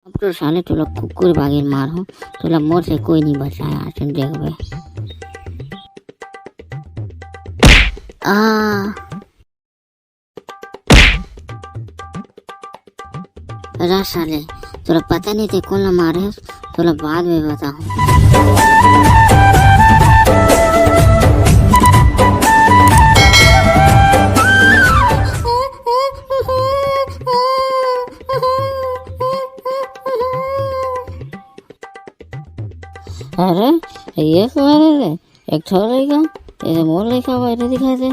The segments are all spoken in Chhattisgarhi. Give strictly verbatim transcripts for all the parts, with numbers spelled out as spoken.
तो साले तोला कुकुर बागेर मारहूं, तोला मोर से कोई नहीं बचाए, आज तुम देखबे। आ। रा साले, तोला पता नहीं ते कोन ला मारे हस, तोला बाद में बताहूं। अरे, ये कौन है रे? एक ठो लइका, ये मोर लइका बैठे दिखाई दे।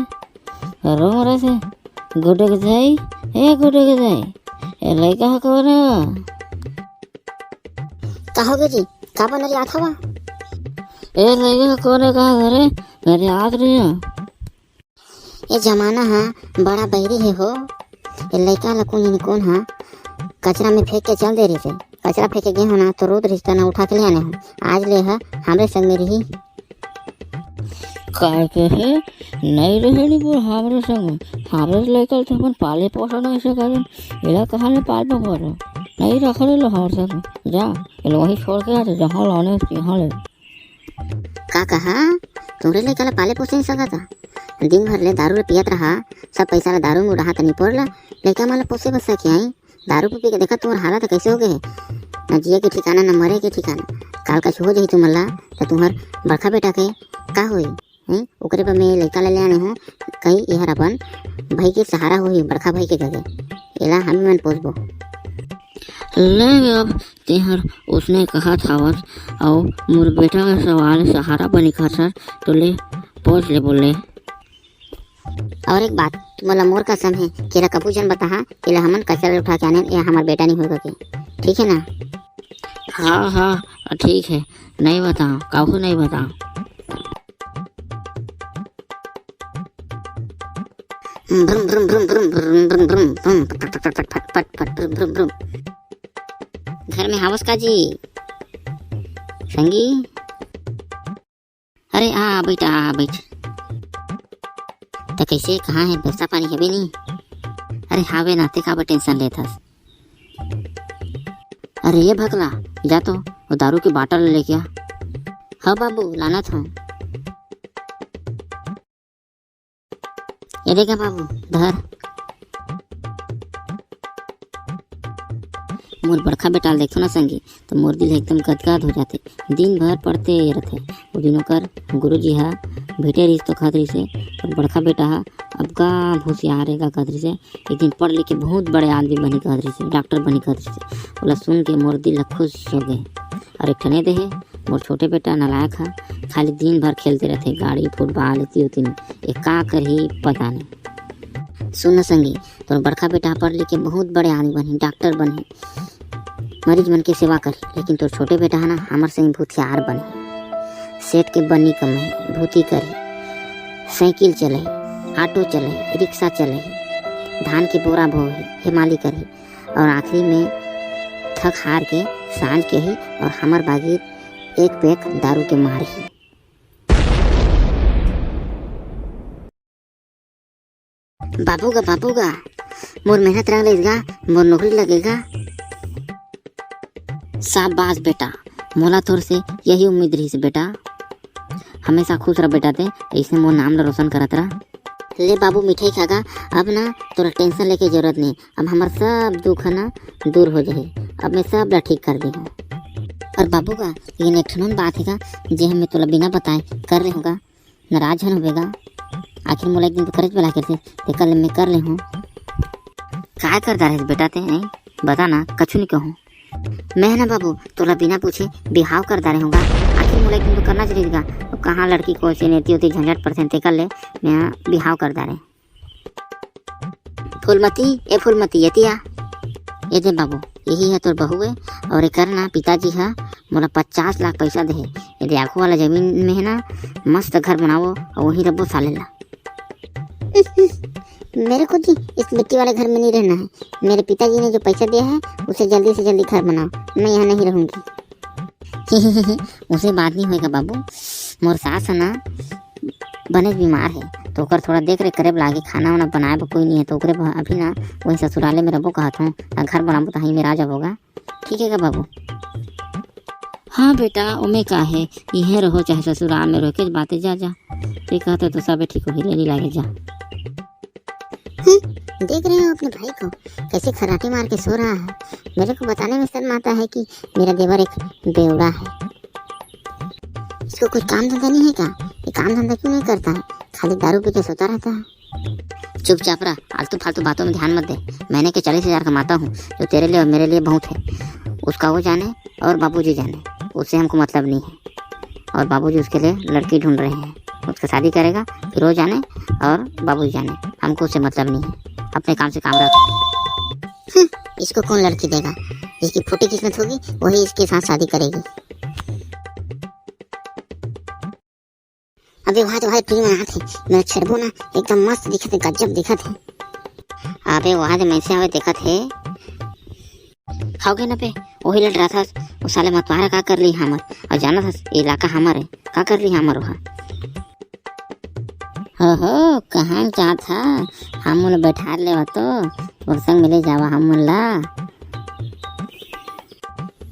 रो मरा से, गुड्डे के जाई, ए गुड्डे के जाई, ए लइका ह कौन है? का हो गे जी? का बनल याद हवा? ए लइका ह कौन है, कहाँ घरे? मेरे याद नहीं है। ये जमाना ह बड़ा बैरी हे हो। ये लइका ला कोन जनी कोन ह कचरा में फेंक के चल दे रहिस हे। कचरा फेंके गे हो ना, तो रोत रहिस त ना उठा के ले आने हो। आज ले ह हमरे संग में रही। काय के हे? नहीं रहे नी बोल हमरे संग। हमरे लइका ल तो अपन पाले पोसे नहीं सकत। एला कहाँ ले पाल पोसबो? नहीं रखे ले लो हमरे संग। जा, एला वहीं छोड़ के आ, तो जहाँ लाने तिहाँ ले। का कहा? तुमरे लइका ला पाले पोसे नहीं सकत? दिन भर ले दारू ले पियत रहा, सब पैसा ला दारू में उड़ाहा, त निपोर ला लइका मन ला पोसे बर सके आई। दारू पी पी के देखा तोर हालत कैसे हो गए हे, न जिए के ठिकाना, न मरे के ठिकाना। काल कछु हो जाही तुमन ला, त तुहर बड़का बेटा के का होही? हैं? ओकरे बर मैं लइका ला ले आने हूँ, कहीं एहर अपन भाई के सहारा होही, बड़का भाई के जगह। एला हमी मन पोसबो। ले अब तेहर उसने कहत हवस, अउ मोर बेटा के सवाल सहारा बनी कहत हस, तो ले पोस ले बोले। और एक बात, तुमला मोर कसम हे, केला कभू झन बताहा, केला हमन कचरा उठा के आने, या हमर बेटा नहीं होगा के, ठीक है ना? हाँ, हाँ, ठीक है, नहीं बताओ, काहू नहीं बताओ। भ्रुम, भ्रुम, भ्रुम, भ्रुम, भ्रुम, भ्रुम, भ्रुम, भ्रुम, भ्रुम, भ्रुम, भ्रुम, भ्रुम, भ्रुम। घर में हावस का जी? संगी? अरे आ, आ, बैठ, आ, आ, बैठ। त कैसे, कहाँ है, पैसा पानी हवे नी? अरे हावे ना, ते काबर tension लेत हस? अरे ये भकला, जा तो वो दारू की बाटल लेके आ। हाँ बाबू, लानत हूँ। ये देखा बाबू, धर। मोर बड़का बेटा ल देखो ना संगी, तो मोर दिल एकदम गदगद हो जाथे। दिन भर पढ़ते रथे। वो दिन ओकर गुरुजी ह भेटे रहिस तो कहत रहिस हे, "तोर बड़का बेटा ह अब का होशियार हे," का कहत रहिस हे। एक दिन पढ़ लिख के बहुत बड़े आदमी बनही कहत रहिस हे, डॉक्टर बनही कहत रहिस हे। ओला सुन के मोर दिल ह खुश हो गे। और एक ठने दे हे, मोर छोटे बेटा नालायक ह, खाली दिन भर खेलते रथे, गाड़ी, फुटबॉल, एती ओती में। ये का करही, पता नहीं। सुन न संगी, तोर बड़का बेटा ह पढ़ लिख के बहुत बड़े आदमी बनही, डॉक्टर बनही, मरीज मन के सेवा करही, लेकिन तोर छोटे बेटा ह ना, हमर संग भूथियार बनही। सेठ के बनी कमाही, भूती करही, साइकिल चलही, ऑटो चलही, रिक्शा चलही, धान के बोरा ढोही, हेमाली करही, और आखिरी में थक हार के सांझ के ही और हमर बागी एक पैक दारू के मारही। बाबू गा, बाबू गा, मोर मेहनत रंग लेस गा, मोर नौकरी लगे गा। शाबाश बेटा, मोला तोर से यही उम्मीद रहिस बेटा। हमेशा खुश रह बेटा ते, ऐसे मोर नाम ला रोशन करत रह। ले बाबू मिठाई खा गा, अब ना तोरा tension लेके जरूरत नहीं, अब हमर सब दुख है ना दूर हो जाही, अब मैं सब ला ठीक कर दी हूँ। और बाबू गा, ये एक ठन बात है गा, जे हम मैं तोला बिना बताए कर रहे होगा, नाराज झन होबे गा। आखिर मोला एक दिन तो करे च बर लागही, तेकर ले मैं कर ले हूँ। काय कर डारे हस बेटा ते, हैं? बता ना, कछु नहीं कहूँ। मैं ना बाबू, तोला बिना पूछे बिहाव कर डारे हूँ गा। आखिर मोला एक दिन तो करना जरूरी गा। अब कहाँ लड़की को से नेती होती झंझट पड़थे, तेकर ले मैं बिहाव कर डारे। फूलमती, ए फूलमती, एती आ। ये दे बाबू, यही है तोर बहू है, और एकर ना पिताजी है, मोला पचास लाख पैसा दे है। ये दे आगू वाला जमीन में है ना, मस्त घर बनाओ और वहीं रखबो साले ला। मेरे को जी इस मिट्टी वाले घर में नहीं रहना है। मेरे पिताजी ने जो पैसा दिया है, उसे जल्दी से जल्दी घर बनाओ, मैं यहाँ नहीं रहूँगी। उसे बात नहीं होएगा बाबू, मोर सास है ना, बने बीमार है, तो ओकर थोड़ा देख रेख करे बर लागे, खाना वाना बनाए बर कोई नहीं है, तो ओकरे बर अभी ना वही ससुराले में रबो कहत हूँ, घर बनाबो तो ही मेर आ जाबो गा। ठीक है गा बाबू? हाँ बेटा, ओमे का है, इहे रहो चाहे ससुराल में रहो, के बातें जा जा। ते कहते तो सबे ठीक होही, ले नी लागे जा। हम्म, देख रहे हो अपने भाई को, कैसे खर्राटे मार के सो रहा है। मेरे को बताने में शर्म आता है कि मेरा देवर एक बेवड़ा है। इसको कुछ काम धंधा नहीं है क्या? ये काम धंधा क्यों नहीं करता है, खाली दारू पी के सोता रहता है? चुपचाप रह, आलतू फालतू बातों में ध्यान मत दे। महीने के चालीस हजार कमाता हूँ, जो तेरे लिए और मेरे लिए बहुत है। उसका वो जाने और बाबूजी जाने, उससे हमको मतलब नहीं है। और बाबूजी उसके लिए लड़की ढूंढ रहे हैं, उसका शादी करेगा, फिर वो जाने और बाबूजी जाने, हमको उससे मतलब नहीं है। अपने काम से काम रख। हम्म, इसको कौन लड़की देगा? जिसकी फूटी किस्मत होगी, वही इसके साथ शादी करेगी। अबे वहाँ तो भाई टुरी मन आत हे, मेरा छेड़बो ना, एकदम मस्त दिखत हे, गजब दिखत हे। अबे वहाँ दे मइनसे हवे देखत हे। खाओगे ना बे, वही लड़ रहा था, वो साले मतवारा का कर ली हमर, और जाना था इलाका हमर है, का कर ली हमर वहाँ। हो हो, कहाँ जात हा? हम लोग बैठा ले तो, तोर संग मिले जावा हम ला।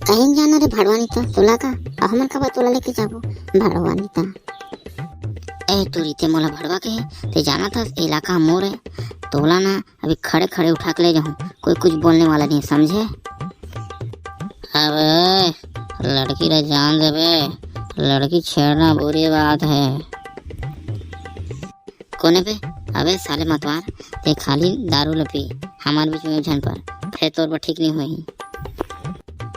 कहीं जाना रे भड़वानी तो तोला का, अब हमन का बा तोला लेके जाबो भड़वानी ता। ए टुरी, ते मोला भड़वा के हे, ते जाना था इलाका मोर है, तोला ना अभी खड़े खड़े उठा के ले जाऊँ, कोई कुछ बोलने वाला नहीं, समझे? अबे लड़की ला जान देबे, लड़की छेड़ना बुरी बात है। कोने पे? अबे साले मतवार, ते खाली दारू ल पी, हमार बीच में झन पर, फेर तोर बर ठीक नहीं होही।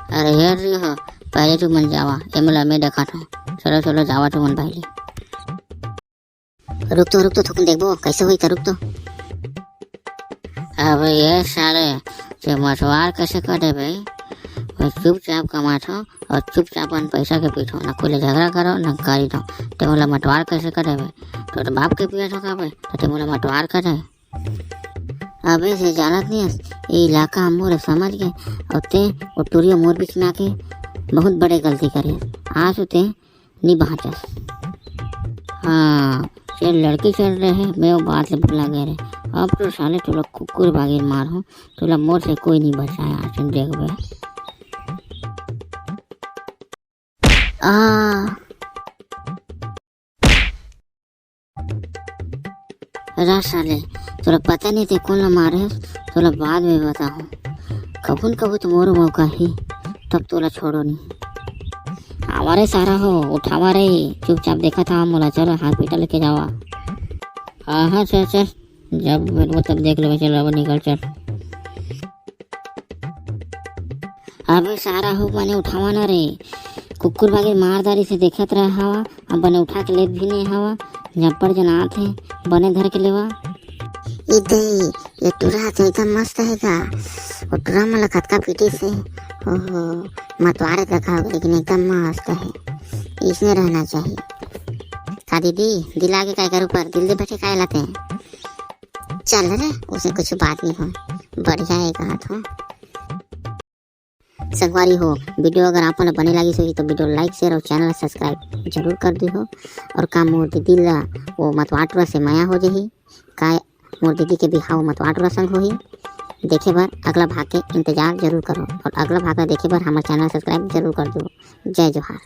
अरे हेर रही हो, पहले तू मन जावा, एमला मैं देखा था। चलो चलो जावा तू मन पहले। रुक तो रुक तो थोकन देखबो कैसे होई त रुक तो। अबे ये साले, ते मतवार कैसे कर दे बे? मैं चुपचाप कमात हूँ और चुपचाप अपन पैसा के पीछे ना कोई ले झगड़ा करो ना गाली दो। ते मोला मतवार कैसे करे बे? तो, तो बाप के पिया था बे, तो ते मोला मतवार करे। अबे से जानत नहीं हस, ये इलाका हमर समझ के, और ते वो टुरिया मोर बीच में आके बहुत बड़े गलती करे। आज ते नहीं बाँचस। हाँ, ये लड़की चल रहे हैं, मैं वो बात से भुला गया रे। अब तो साले तोला कुकुर बागिर मार हूँ, तोला मोर से कोई नहीं बचाया, आज तुम देखबे। आ। रा साले, तोला पता नहीं ते कौन ला मारे, तोला बाद में बताहूँ। कभू न कभू तो मोर मौका ही, तब तोला छोड़ो नहीं। आवा रे सारा हो, उठावा रे, चुपचाप देखा था मोला, चलो हॉस्पिटल लेके जावा। हाँ हाँ, चल चल, जब बोलबो तब देख लेबे, चल अब निकल चल। अबे सारा हो, बने उठावा ना रे, कुकुर बागिर मार दारी से देखत रहा हवा, अब बने उठा के लेत भी नहीं हवा, जब्बर जनात है, बने धर के लेवा। ई दे, ये टुरा तो एकदम मस्त है गा। वो टुरा मन ला कतका पीटे से, ओहो, मतवारे तक हो, लेकिन एकदम मस्त है, इसने रहना चाहिए। का दीदी, दिल आगे काय करू पर, दिल दे बैठे काय लाते हैं? चल रे, उसे कुछ बात नहीं हो, बढ़िया है कहा तो। संगवारी हो, वीडियो अगर आप मन बने लागिस होही तो वीडियो like, share और channel subscribe जरूर कर दिहो। और का मोर दीदी ला वो मतवार टुरा से मया हो जाही? का मोर दीदी के बिहाव मतवार टुरा संग होही? देखे बर अगला भाग के इंतजार जरूर करो और अगला भाग ला देखे बर हमर channel subscribe जरूर कर दो। जय जोहार।